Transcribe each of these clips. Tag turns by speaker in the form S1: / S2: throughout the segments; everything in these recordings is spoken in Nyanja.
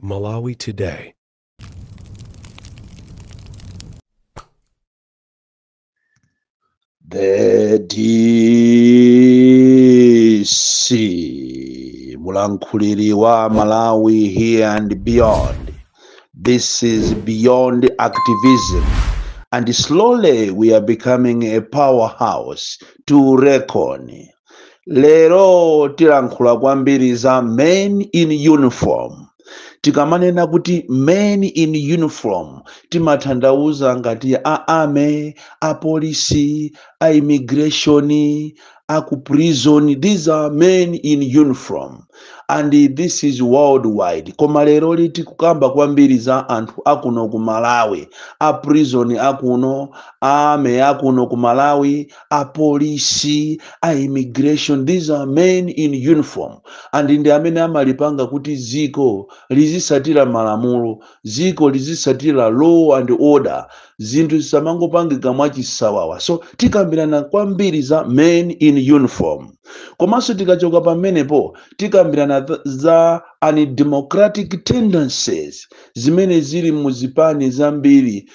S1: Malawi Today.
S2: The DC, Mulankhuliri wa Malawi here and beyond. This is beyond activism. And slowly we are becoming a powerhouse to reckon. Lero tilankhula kwambiri za men in uniform. Tikamanena kuti men in uniform, timatanthauza ngati a army, a polisi, a immigration, a ku prison. These are men in uniform and this is worldwide. Koma lero tikukamba kwambiri za anthu akuno ku Malawi, a prison akuno, a army akuno ku Malawi, a polisi, a immigration. These are men in uniform and ndi amene amalipanga kuti ziko lizisatira malamulo, ziko lizisatira law and order, zinthu zisamangopangika mwachisawawa. So tikambirana kwambiri za men in uniform. Komanso tikachoka pamenepo tikambirana za undemocratic tendencies zimene zili mu zipani zambiri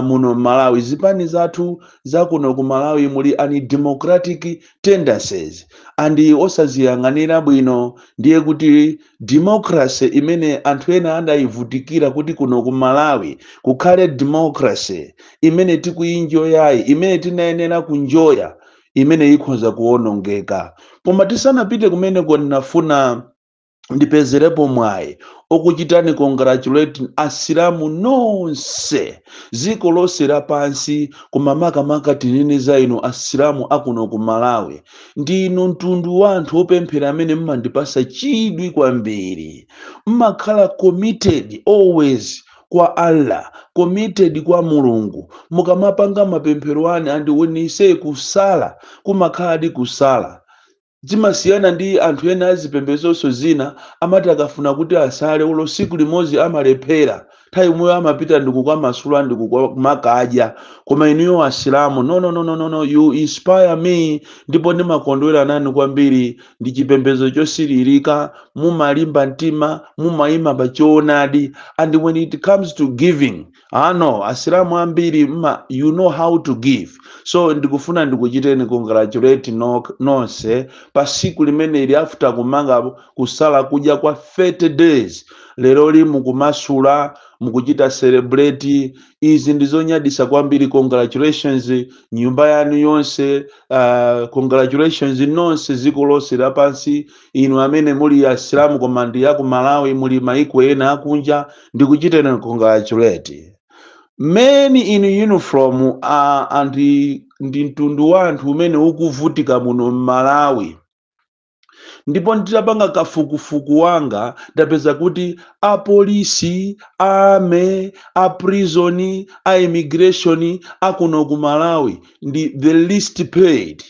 S2: muno Malawi. Zipani zathu zakuno ku Malawi muli undemocratic tendencies and osaziyang'anira bwino, ndiye kuti democracy imene anthu ena adayivutikira kuti kuno ku Malawi kukhale democracy imene tikuyinjoyayi, imene tinayenera kunjoya, imene ikhoza kuwonongeka. Koma tisanapite kumeneko, ndinafuna ndipezerepo mwayi okuchitani congratulate Asilamu nonse ziko lonse lapansi, koma makamaka tinene za inu Asilamu akuno ku Malawi. Ndinu mtundu wa anthu opemphera amene mmandipasa chidwi kwambiri. Mmakhala committed always kwa Allah, committed kwa Mulungu. Mukamapanga mapemphero anu, and when you say kusala, kumakhala kusala zimasiyana ndi anthu ena azipembedzonso zina. Amati akafuna kuti asale ulo siku limodzi amalephera, nthawi imweyo amapita ndikukamasula ndikumakadya. Koma inuyo Asilamu, no, no, no, no, no, no, you inspire me ndipo ndimakondwera nanu kwambiri. Ndi chipembedzo chosiririka, mumalimba mtima, mumayima pa choonadi. And when it comes to giving, ano Asilamu ambiri you know how to give. So ndikufuna ndikuchiteni congratulate nonse pa siku limeneli, after kumanga kusala kudya kwa 30 days, lero li mukumasula, mukuchita celebrate. Izi ndizonyadisa kwambiri. Congratulations nyumba yanu yonse, congratulations nonse ziko lonse lapansi, inu amene muli Asilamu koma ndi aku Malawi, muli maiko ena akunja, ndikuchiteni congratulate. Men in uniform ndi mtundu wa anthu umene ukuvutika muno m'Malawi. Ndipo nditapanga kafukufuku wanga ndapeza kuti apolisi, army, a prison, a immigration akuno ku Malawi ndi the least paid.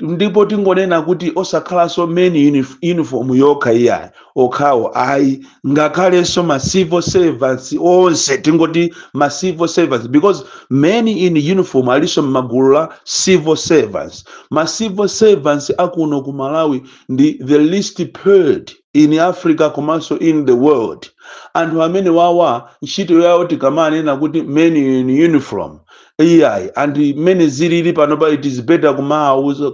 S2: Ndipo tingonena kuti osakhalanso men uniform yokha iyayi, okhawo ayi, ngakhalenso ma civil servants onse. Tingoti ma civil servants because men in uniform alinso m'magulu la civil servants. Ma civil servants akuno ku Malawi ndi the least paid in Africa komanso in the world. Anthu amene wawa ntchito yawo, tikamanena kuti men in uniform iyayi, anthu mmene zilili panopa, it is better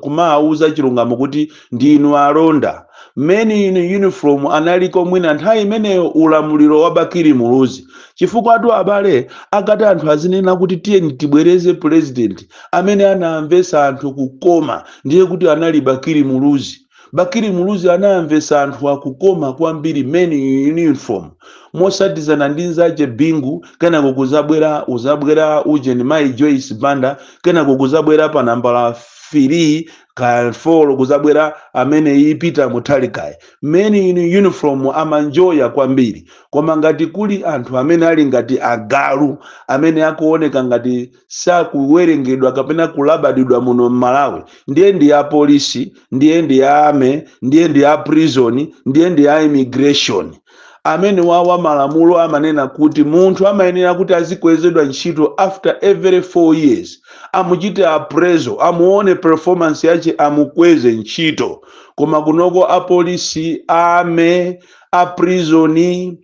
S2: kumawuza chilungamo kuti ndinu alonda. Men in uniform analiko mwina nthawi imeneyo ulamuliro wa Bakili Muluzi, chifukwa atu abale, akati anthu azinena kuti tiyeni tibwereze president amene anamvesa anthu kukoma, ndiye kuti anali Bakili Muluzi. Bakili Muluzi anamvesa anthu akukoma kwambiri men in uniform, mosatizana ndi nzache Bingu. Kenako kuzabwera, uzabwera ujeni Mai Joyce Banda. Kenako kuzabwera pa nambala 3 ka 4 kuzabwera amene ipita Mutharikayi. Men in uniform amanjoya kwambiri. Koma ngati kuli anthu amene ali ngati agalu, amene akuoneka ngati sakuwerengedwa kapena kulabadidwa muno m'Malawi, ndiye ndi a polisi, ndiye ndi a army, ndiye ndi a prison, ndiye ndi a immigration. Amene wawa malamulo amanena kuti munthu amayenera kuti azikwezedwa ntchito after every 4 years, amuchite appraisal, amuone performance yache, amukweze ntchito. Koma kunoko apolisi, army, a prison,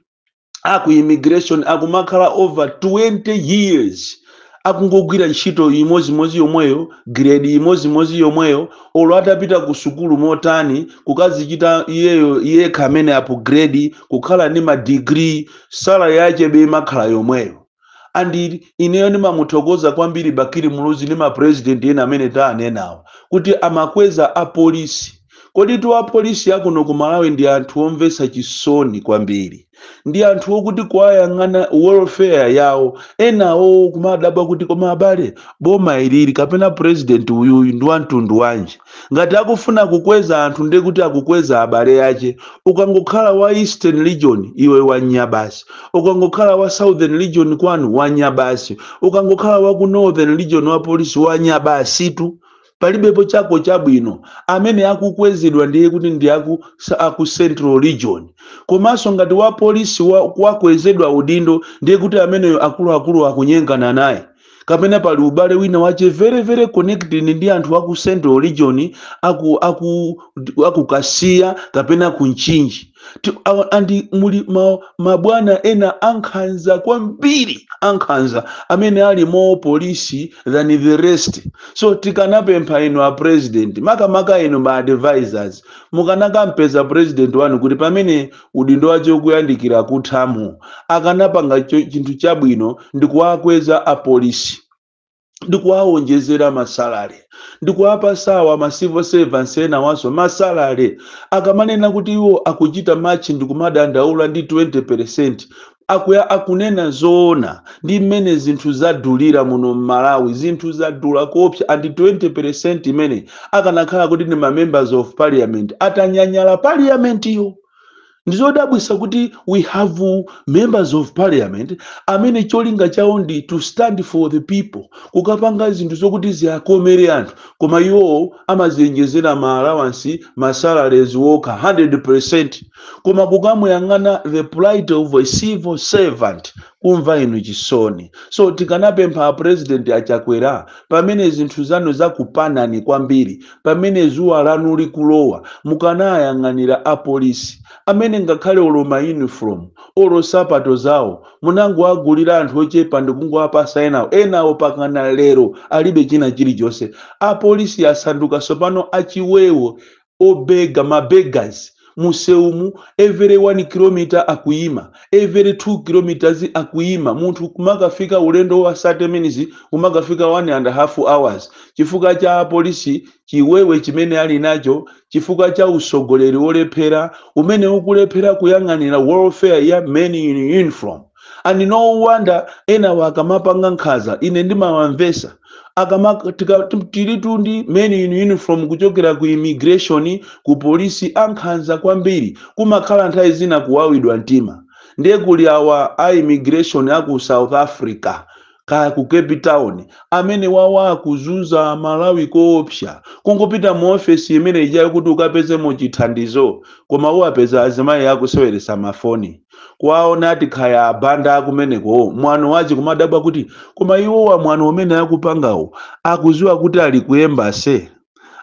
S2: Aku immigration akumakhala over 20 years akungogwira ntchito imozimozi yomweyo, grade imozimozi yomweyo. Olo atapita ku sukulu motani, kukazichita iyeyo yekha amene upgrade kukhala ndi ma degree, salary yachebe imakhala yomweyo. And ineyo ndimamuthokoza kwambiri Bakili Muluzi ndi ma president ena amene taanenawo kuti amakweza apolisi. Kodi tu apolisi akuno ku Malawi ndi anthu omvetsa chisoni kwambiri, ndi anthu okuti kuwayang'ana welfare yawo, enawo kumadabwa kuti, koma abale, boma ilili kapena president uyuyu ndi wamtundu wanji? Ngati akufuna kukweza anthu, ndiye kuti akukweza abale ache. Ukangokhala wa Eastern Region, iwe wanyabasi. Ukangokhala wa Southern Region kwanu, wanyabasi. Ukangokhala wa ku Northern Region wa polisi, wanyabasitu, palibepo chako chabwino. Amene akukwezedwa ndiye kuti ndi aku Central Region. Komanso ngati wa polisi wakwezedwa udindo, ndiye kuti ameneyo akuluakulu akunyengana naye, kapena pali ubale wina wache very very connected ndi anthu aku Central Region, aku Kasiya kapena ku Mchinji. And muli mabwana ena ankhanza kwambiri, ankhanza, amene ali more police than the rest. So tikanapempha inu a president, makamaka inu ma advisors, mukanakampeza president wanu kuti pamene udindo wace ukuyandikira kuthamu, akanapanga chinthu chabwino ndikuwakweza apolisi, ndikuwawonjezera ma salary, ndikuwapasawa ma civil servants ena waso ma salary. Akamanena kuti iwo akuchita match ndikumadandaula ndi 20, akuya akunena zoona. Ndi mmene zinthu zadulira muno mMalawi, zinthu zadula kopsa, and 20 imene akanakhala kuti ndi ma members of parliament, atanyanyala parliament iyo. Ndizodabwisa kuti we have members of parliament amene cholinga chawo ndi to stand for the people, kukapanga zinthu zokuti ziakomere anthu, koma iwowo amaziyenjezera ma allowance, ma salaries wokha 100, koma kukamuyang'ana the plight of a civil servant, kumva inu chisoni. So tikanapempha President Achakwera, pamene zinthu zanu zakupanani kwambiri, pamene zuwa lanu likulowa, mukanayang'anira apolisi amene ngakhale olo ma uniform, olo sapato zawo munangoagulira anthu ochepa ndikungowapasa enawo. Enawo pakana lero alibe china chilichonse. Apolisi asanduka sopano achiwewo, obega, ma beggars museumu. Every 1 kilometer akuyima, every 2 kilometers akuyima. Munthu kumakafika ulendo wa 30 minutes kumakafika 1.5 hours chifukwa cha apolisi, chiwewe chimene ali nacho, chifukwa cha usogoleri wolephera umene ukulephera kuyang'anira welfare ya men in uniform. And no wonder ena akamapanga nkhanza, ine ndimawamvesa. Tilitu ndi men in uniform kuchokera ku immigration, ku polisi, ankhanza kwambiri, kumakhala nthawi zina kuwawidwa mtima. Ndiye kuli awa a immigration aku South Africa kaya ku Cape Town, amene wawa akuzunza Malawi koopsa. Kungopita mu ofesi imene ijayo kuti ukapezemo chithandizo, koma uwapeza azimayi akuseweresa mafoni, kuwaona ati khaya abanda akumeneko. Mwano wachi kumadabwa kuti, koma iwowa mwano umene akupangawo, akuziwa kuti ali ku embassy?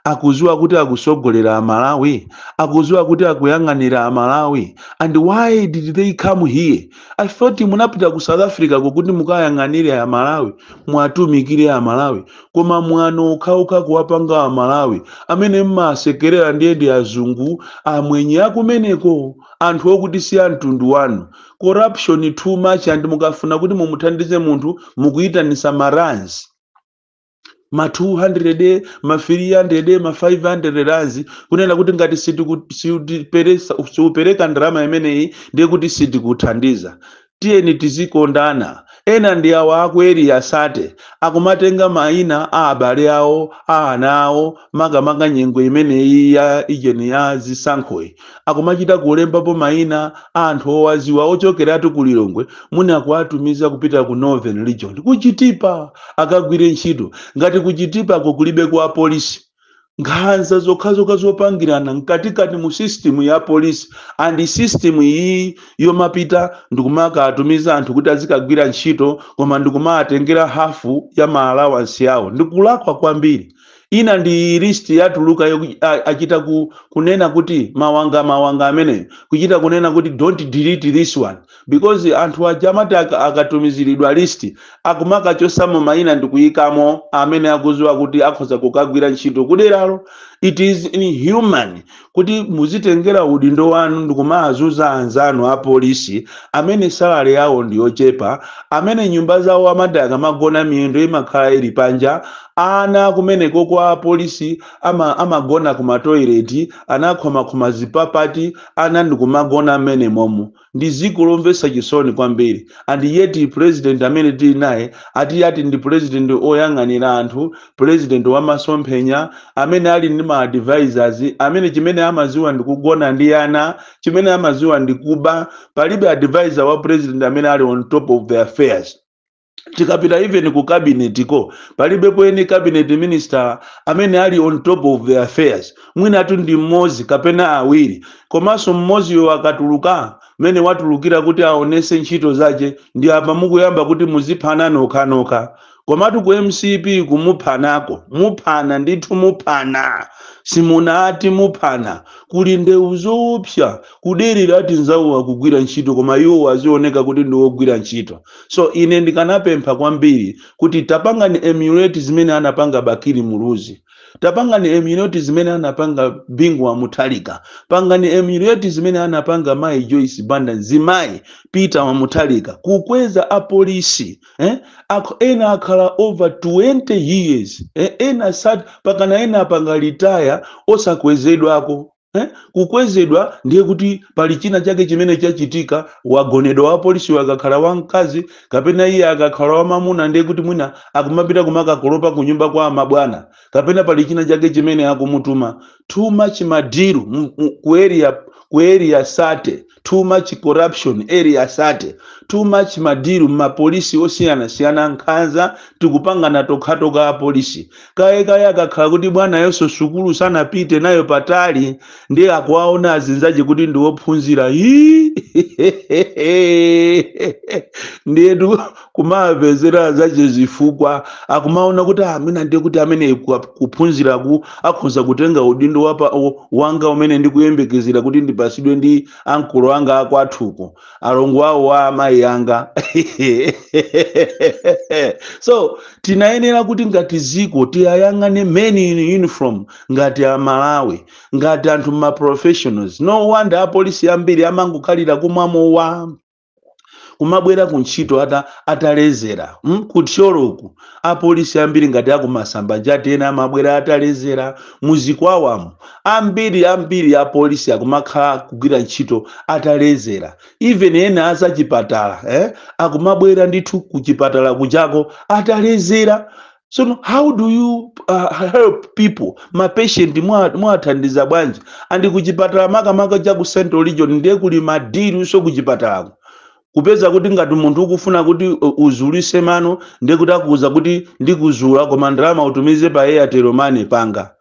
S2: Akuziwa kuti akusogolera Amalawi? Akuziwa kuti akuyang'anira Amalawi? And why did they come here? I thought munapita ku South Africa kokuti mukayang'anire Amalawi, mwatumikire Amalawi, koma mwano ukhauka kuwapanga Amalawi amene mmasekerera ndiye ndi azungu amwenye akumeneko, anthu okuti si a mtundu wanu. Corruption too much. And mukafuna kuti mumuthandize munthu, mukuyitanisa ma rands, ma 200, ma 300, ma 500 rands, kunena kuti ngati siupereka ndalama imeneyi, ndiye kuti sitikuthandiza. Tiyeni tizikondana. Ena ndi awa aku Area 30, akumatenga mayina a abale awo, a ana awo, makamaka nyengo imeneyi ya ijeni ya zisankhoyi, akumachita kulembapo mayina a anthu owaziwa ochokeratu ku Lilongwe, muni akuatumiza kupita ku Northern Region, kuchitipa, akagwire ntchito. Ngati kuchitipako kulibe kwa apolisi. Nkhanza zokhazokha zopangirana mkatikati mu system ya polisi. And system iyi yomapita ndikumakatumiza anthu kuti azikagwira ntchito, koma ndikumatengera hafu ya ma allowance yawo, ndikulakwa kwambiri. Ina ndi list yatuluka achita kunena kuti mawanga mawanga amene kuchita kunena kuti, "Don't delete this one," because anthu aja amati akatumiziridwa list akumakachosamo mayina ndikuyikamo amene akuziwa kuti akhoza kukagwira ntchito kuderalo. It is inhuman kuti muzitengera udindo wanu ndikumazuza anzanu a polisi amene salary yawo ndi yochepa, amene nyumba zawo amati akamagona miyendo imakhala ili panja. Ana kumeneko kwa apolisi amagona ku matoileti, anakhomakhoma zipapati, ana ndikumagona mmene momo. Ndi dziko lomvetsa chisoni kwambiri. And yet president amene tili naye ati ndi president oyang'anira anthu, president wamasomphenya, amene ali ndi ma advisors amene chimene amaziwa ndi kugona ndi ana, chimene amaziwa ndi kuba. Palibe advisor wa president amene ali on top of the affairs. Tikapita even ku cabinet ko, palibepo any cabinet minister amene ali on top of the affairs. Mwinatu ndi mmodzi kapena awiri, komanso mmodziyo akatuluka mmene watulukira kuti aonese ntchito zace, ndi apa mukuyamba kuti muziphana nokhanokha. Komatu ku MCP kumuphanako, muphana ndithu, muphana, simunati muphana. Kuli ndewu zoopsa kuderera ati nzawo akugwira ntchito, koma iwo azioneka kuti ndi wogwira ntchito. So ine ndikanapempha kwambiri kuti tapangani emulate zimene anapanga Bakili Muluzi, tapangani emulate zimene anapanga Bingu wa Mutharika, pangani emulate zimene anapanga Mayi Joyce Banda, zimayi Peter wa Mutharika, kukweza apolisi, eh? Ena akhala over 20 years, eh? Ena sat pakana ena apanga retire osakwezedwako, eh? Kukwezedwa ndiye kuti pali china chake chimene chachitika, wagonedwa wa polisi akakhala wamkazi kapena iye akakhala wamamuna, ndiye kuti mwina akumapita kumakakolopa kunyumba kwa mabwana kapena pali china chake chimene akumutuma. Too much ma deal ku area 30, too much corruption area 30, too much ma deal mapolisi osiyanasiyana, nkhanza tikupangana tokhatokha apolisi. Kaye kaye akakhala kuti bwana yonso sukulu sanapite nayo patali, ndiye akuwaona azinzache kuti ndi wophunzira, hii, ndiyetu kumapezera zache zifukwa. Akumaona kuti amene ndiye kuti amene kuphunziraku akhoza kutenga udindo wanga umene ndikuyembekezera kuti ndipasidwe ndi ankolo anga akwathuko, alongo awo wa amayi anga. So tinayenera kuti ngati ziko tiyayang'ane men in uniform, ngati Amalawi, ngati anthu ma professionals. No wonder apolisi ambiri amangokhalira kumwamowa, kumabwera ku ntchito atalezera, Kuthyoloku apolisi ambiri ngati akumasamba njati ena amabwera atalezera. Muzikwawamu ambiri ambiri apolisi akumakhala kugwira ntchito atalezera. Even ena azachipatala, eh? Akumabwera ndithu kuchipatala kuchako atalezera. So how do you help people, ma patient? Mwathandiza bwanji? And kuchipatala, makamaka cha ku Central Region, ndiye kuli ma deal. So kuchipatalako kupeza kuti ngati munthu ukufuna kuti uzulise mano, ndiye kuti akuuza kuti ndikuzula koma ndalama utumize pa Airtel Money panga.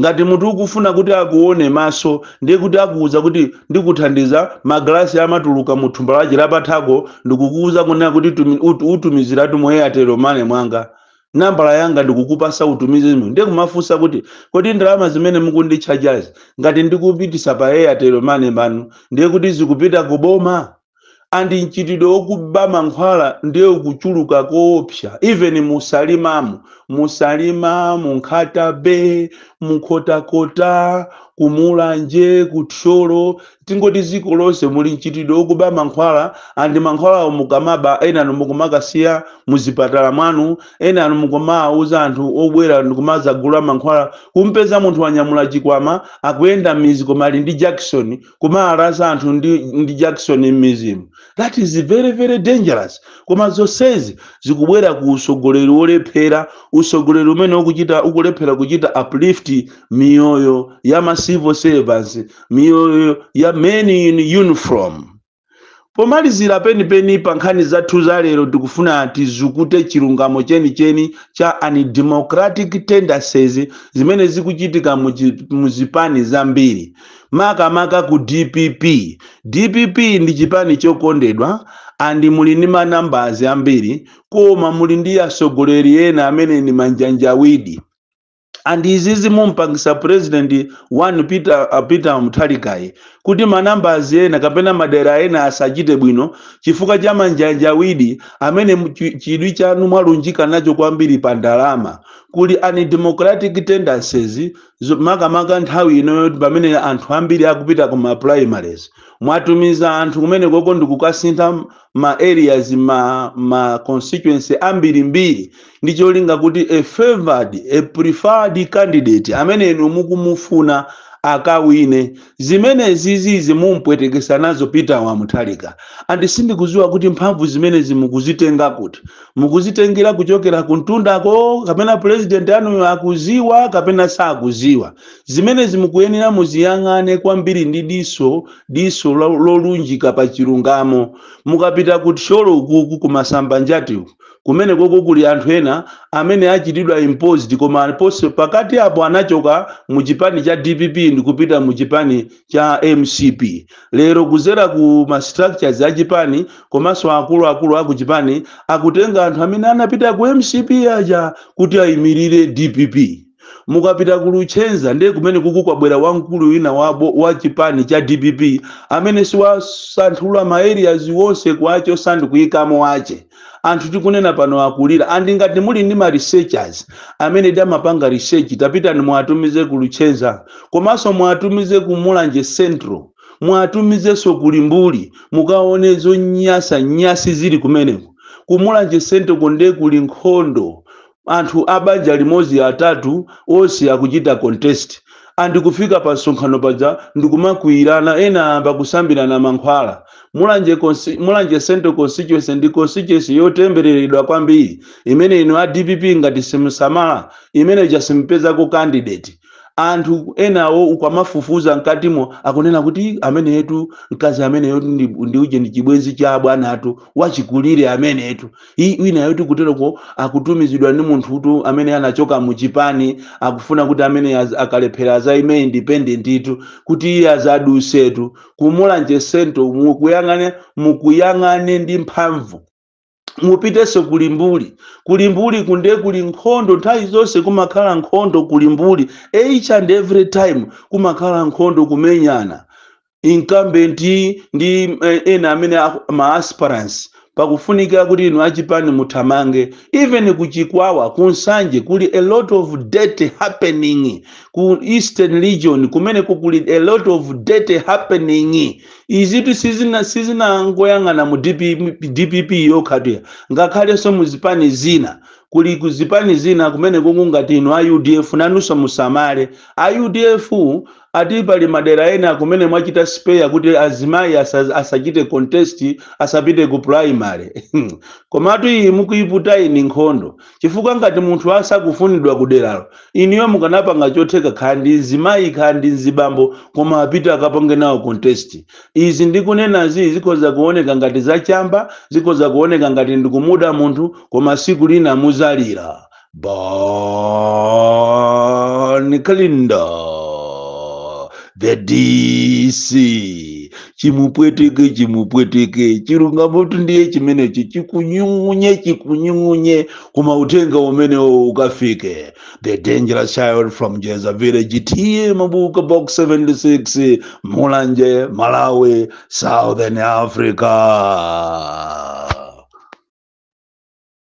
S2: Ngati munthu ukufuna kuti akuone maso, ndiye kuti akuuza kuti ndikuthandiza, magalasi amatuluka mu thumba lache lapathako, ndikukuuza kunena kuti utumiziratu mu Airtel Money mwanga, nambala yanga ndikukupasa, utumize zimwe. Ndiye kumafunsa kuti kodi ndalama zimene mukunditchajazi, ngati ndikupitisa pa Airtel Money pano, ndiye kuti zikupita kuboma? And mchitidwe wokuba mankhwala ndiye ukuchuluka koopsa, even musalimamo, musalima, munkhata Bay, munkhotakota, kumulanje, kuthyolo, tingoti ziko lonse muli mchitidwe wokuba mankhwala. And mankhwalawo mukamaba, enanu mukumakasiya muzipatala mwanu, enanu mukumawuza anthu obwera ndikumazagula mankhwala. Kumpeza munthu wanyamula chikwama akuyenda m'mizi koma ali ndi jakisoni, kumaarasa anthu ndi jakisoni m'mizimu. That is very very dangerous. Koma zonsezi zikubwera ku usogoleri wolephera, usogoleri umene ukulephera kuchita uplift miyoyo ya ma civil servants, miyoyo ya men in uniform. Pomalizira penipeni pa nkhani zathu za lero, tikufuna tizukute chilungamo chenicheni cha undemocratic tendencies zimene zikuchitika muzipani zambiri, makamaka ku DPP. DPP ndi chipani chokondedwa and muli ndi ma numbers ambiri, koma muli ndi atsogoleri ena amene ni manjanjawidi. And izizi mumpangisa President one Peter Mutharikayi kuti ma numbers ena kapena madera ena asachite bwino chifukwa cha manjanjawidi amene chidwi chanu mwalunjika nacho kwambiri pa ndalama. Kuli undemocratic tendencies, makamaka nthawi inoyo pamene anthu ambiri akupita ku ma primaries. Mwatumiza anthu kumene koko ndikukasintha ma areas, ma constituency ambirimbiri, ndi cholinga kuti a favored, a preferred candidate amene inu mukumufuna akawine. Zimene zizizi mumpwetekesa nazo Peter wa Mutharika. And sindikuziwa kuti mphamvu zimenezi mukuzitenga kuti, mukuzitengera kuchokera kuntundako, kapena president anuyo akuziwa kapena sakuziwa. Zimenezi mukuyenera muziyang'ane kwambiri ndi diso lolunjika pa chilungamo. Mukapita ku Thyolo ukuku, kumasamba njati uku, kumene koko kuli anthu ena amene achitidwa imposed, koma pose pakati apo anachoka mu chipani cha DPP ndikupita mu chipani cha MCP. Lero kuzera ku ma structures a chipani komanso akuluakulu aku chipani, akutenga anthu amene anapita ku MCP aja kuti ayimirire DPP. Mukapita ku Luchenza, ndiye kumene kuku kwabwera wamkulu wina wa chipani cha DPP amene siwasanthula ma areas wonse kwacho sandikuyikamo ache. Anthu tikunena pano akulira. And ngati muli ndi ma researchers amene amapanga research, tapitani muwatumize ku Luchenza, komanso muwatumize ku Mulanje Central, muwatumizenso ku Limbuli, mukaone zonyasa nyasi zili kumeneko. Ku Mulanje Central konde kuli nkhondo, anthu a banja limodzi atatu onse akuchita contest, and kufika pa msonkhano paja ndikumakwiyirana, ena amba kusambirana mankhwala. Mulanje Central constituency ndi constituency yotembereredwa kwambiri imene inu a DPP ngati simusamala, imene chasimpezako candidate. Anthu enawo ukamafufuza mkatimo akunena kuti amenetu mkazi ameneyo ndi uje ndi chibwenzi cha bwanatu wachikulire amenetu. Wina yoti kutereko akutumizidwa ndi munthutu amene anachoka muchipani, akufuna kuti amene akalephera azaime independent itu kuti iye azadusetu. Kumulanje Central mukuyang'ane, mukuyang'ane ndi mphamvu. Mupitenso kulimbuli. Kulimbuli kunde kuli nkhondo, nthawi zonse kumakhala nkhondo kulimbuli, each and every time kumakhala nkhondo, kumenyana incumbent ndi ena amene ma aspirants. Pakufunika kuti inu achipani muthamange. Even kuchikwawa, kunsanje kuli a lot of dirty happening. Ku Eastern Region kumeneko kuli a lot of dirty happening. Izitu sizinangoyang'ana mu DPP yokhatuya, ngakhalenso mu zipani zina kuli. Kuzipani zina kumene kungati inu a UDF nanunso musamale. A UDF ati pali madera ena kumene mwachita spare kuti azimayi asachite contest, asapite ku primary. Komatu iyi mukuiputa ini nkhondo, chifukwa ngati munthu asakufunidwa kuderalo, iniyo mukanapanga chotheka, khala ndi mzimayi, khala ndi mzibambo, koma apite akapange nawo contest. Izi ndikunenazi zikhoza kuoneka ngati zachamba, zikhoza kuoneka ngati ndikumuda munthu, koma siku lina muzalira. Bon Kalindo, the DC, chimupweteke, chimupweteke. Chilungamotu ndiye chimenechi, chikunyung'unye, chikunyung'unye, koma uthenga umenewo ukafike. The dangerous child from Jeza Village, T/A Mabuka, Box 76, Mulanje, Malawi, Southern Africa.